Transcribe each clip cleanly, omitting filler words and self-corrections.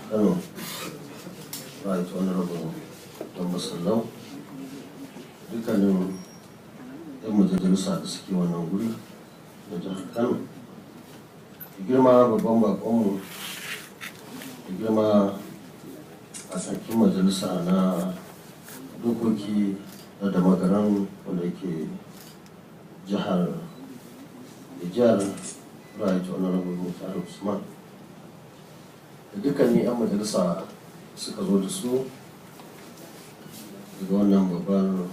Kano, Right Honorable Damba Sallau, dukkanin 'yan majalisa da suke wannan guri na jihar Kano, da girma babban bakonmu, da girma a tsakin majalisa na dokoki na Damagaran wanda yake jihar Nijar, Right Honorable Muktar Usman, da dukkanin 'yan majalisa suka zo da su daga wannan babbar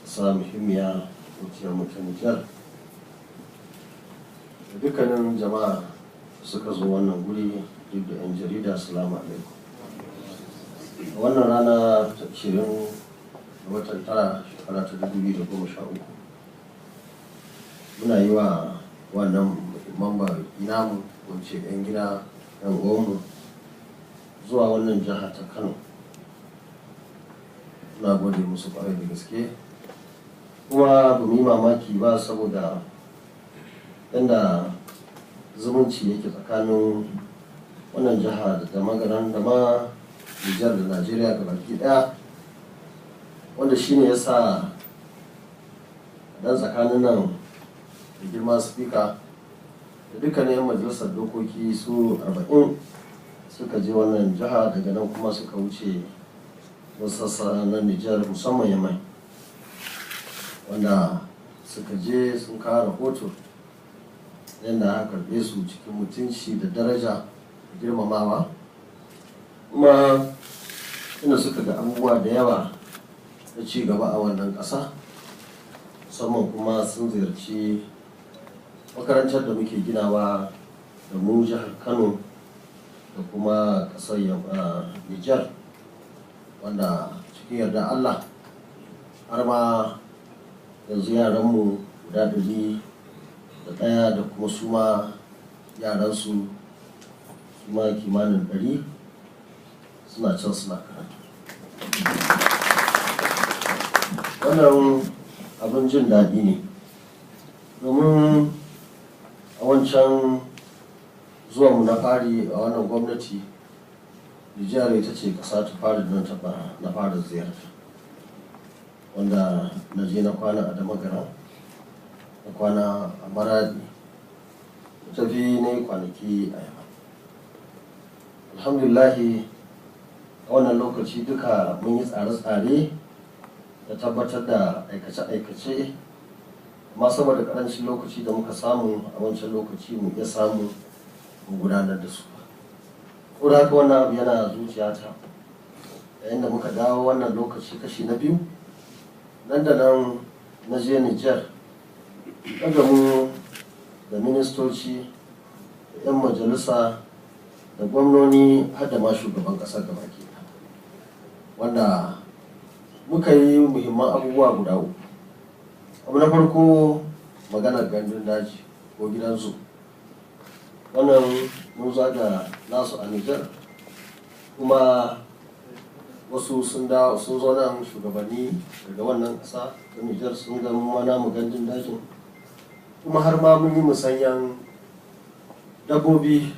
ƙasa muhimmiya, wuciyar mutum Nijar, da dukkanin jama'a suka zo wannan guri, duk da 'yan jarida, salamu alaikum. A wannan rana ta 20 ga watan tara, shekara ta 2013, muna yi wa wannan muhimman baƙi namu, wance 'yan gida, 'yan uwanmu, zuwa wannan jiha ta Kano. Muna gode musu kwarai da gaske, kuma ba mu yi mamaki ba saboda yadda zumunci yake tsakanin wannan jiha da Damagaran da ma Nijar da Najeriya ga baki daya, wanda shine ya sa dan tsakanin nan da girma Speaker da dukkanin 'yan majalisar dokoki su 40 suka je wannan jiha, daga nan kuma suka wuce wasu sassa na Nijar, musamman Yamai, wanda suka je sun kawo rahoto yadda aka karɓe su cikin mutunci da daraja da girmamawa, kuma inda suka ga abubuwa da yawa na ci gaba a wannan ƙasa, musamman kuma sun ziyarci makarantar da muke ginawa da mu jihar Kano da kuma ƙasar Nijar, wanda cikin yarda Allah har ma yanzu yaranmu guda 101 da kuma su ma yaransu su ma kimanin 100 suna can suna karatu. Wannan abin jin daɗi ne, domin a wancan zuwanmu na fari a wannan gwamnati, Nijar ita ce ƙasa ta fari da na fara ziyarta, wanda na je na kwana a Damagara, na kwana a Maradi, tafi na yi kwanaki a Yamai. Alhamdulillahi, a wannan lokaci duka mun yi tsare-tsare da tabbatar da aikace-aikace, amma saboda karancin lokaci da muka samu a wancan lokaci, mu iya samu mu gudanar da su. Ko da haka, wannan abu yana zuciyata. Yayin da muka dawo wannan lokaci kashi na biyu, nan da nan na je Nijar, na gamu da ministoci da 'yan majalisa da gwamnoni, har da ma shugaban ƙasar gabaki, wanda muka yi muhimman abubuwa guda uku. Abu na farko, maganar gandun daji ko gidan zoo. Wannan mun zaga nasu a Nijar, kuma wasu sun dawo sun zo nan, shugabanni daga wannan ƙasa ta Nijar sun ga mu namu gandun dajin, kuma har ma mun yi musanyan dabbobi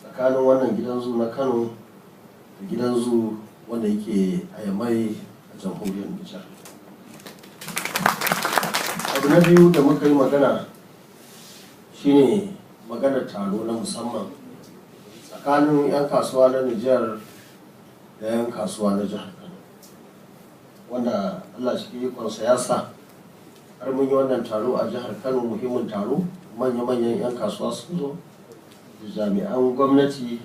tsakanin wannan gidan zoo na Kano da gidan zoo wanda yake a Yamai a Jamhuriyar Nijar. Abu na biyu da muka yi magana shine maganar taro na musamman tsakanin 'yan kasuwa na Nijar da 'yan kasuwa na jihar Kano, wanda Allah shi ikonsa ya sa har mun yi wannan taro a jihar Kano, muhimmin taro. Manya-manyan 'yan kasuwa sun zo da jami'an gwamnati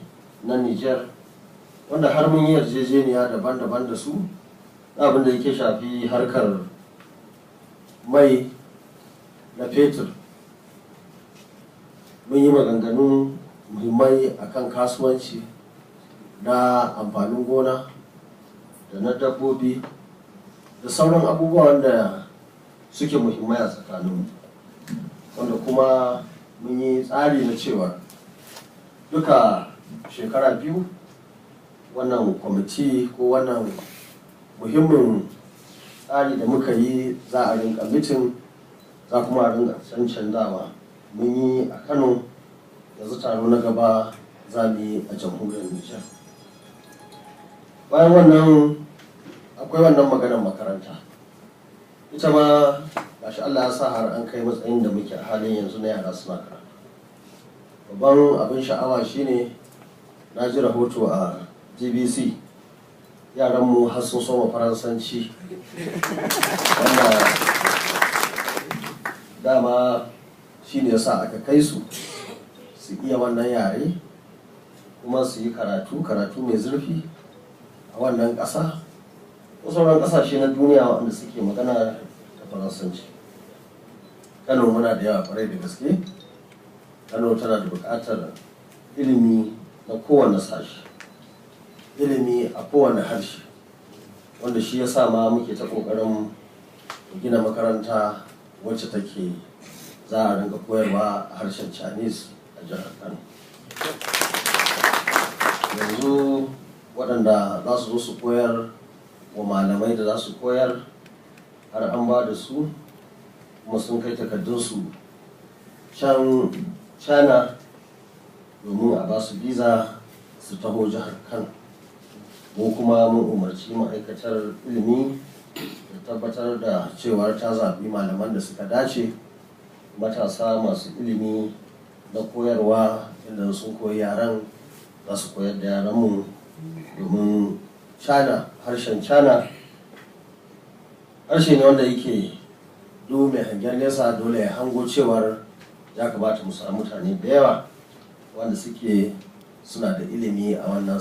na Nijar, wanda har mun yi yarjejeniya daban-daban da su, abin da yake shafi harkar mai na fetur. Mun yi maganganu muhimmai akan kasuwanci na amfanin gona da na dabbobi da sauran abubuwa wanda suke muhimmai a tsakaninmu, wanda kuma mun yi tsari na cewa duka shekara 2 wannan kwamiti ko wannan muhimmin tsari da muka yi za a rinka meeting, za kuma a rinka cancanzawa. Mun yi a Kano, yanzu taro na gaba za mu yi a Jamhuriyar Nijar. Bayan wannan, akwai wannan maganar makaranta. Ita ma gashi Allah ya sa har an kai matsayin da muke a halin yanzu na yara suna karatu. Babban abin sha'awa shine na ji rahoto a GBC, yaranmu har sun soma Faransanci, wanda dama shine yasa aka kai su, su iya wannan yare kuma su yi karatu, karatu mai zurfi a wannan ƙasa ko sauran ƙasashe na duniya waɗanda suke magana da Faransanci. Kano muna da yawa kwarai da gaske. Kano tana da buƙatar ilimi na kowane sashi, ilimi a kowane harshe, wanda shi ya sa ma muke ta ƙoƙarin gina makaranta wacce take za a rinka koyarwa a harshen Chinese a jihar Kano. Yanzu waɗanda za su zo su koyar wa malamai da za su koyar har an ba da su, kuma sun kai takardunsu can China domin a ba su visa su taho jihar Kano. Mu kuma mun umarci ma'aikatar ilimi da tabbatar da cewar ta zaɓi malaman da suka dace, matasa masu ilimi na koyarwa, inda sun koyi yaren za su koyar da yaranmu, domin China, harshen China harshe ne wanda yake duk mai hangen nesa dole ya hango cewar ya kamata mu samu mutane da yawa wanda suke suna da ilimi a wannan.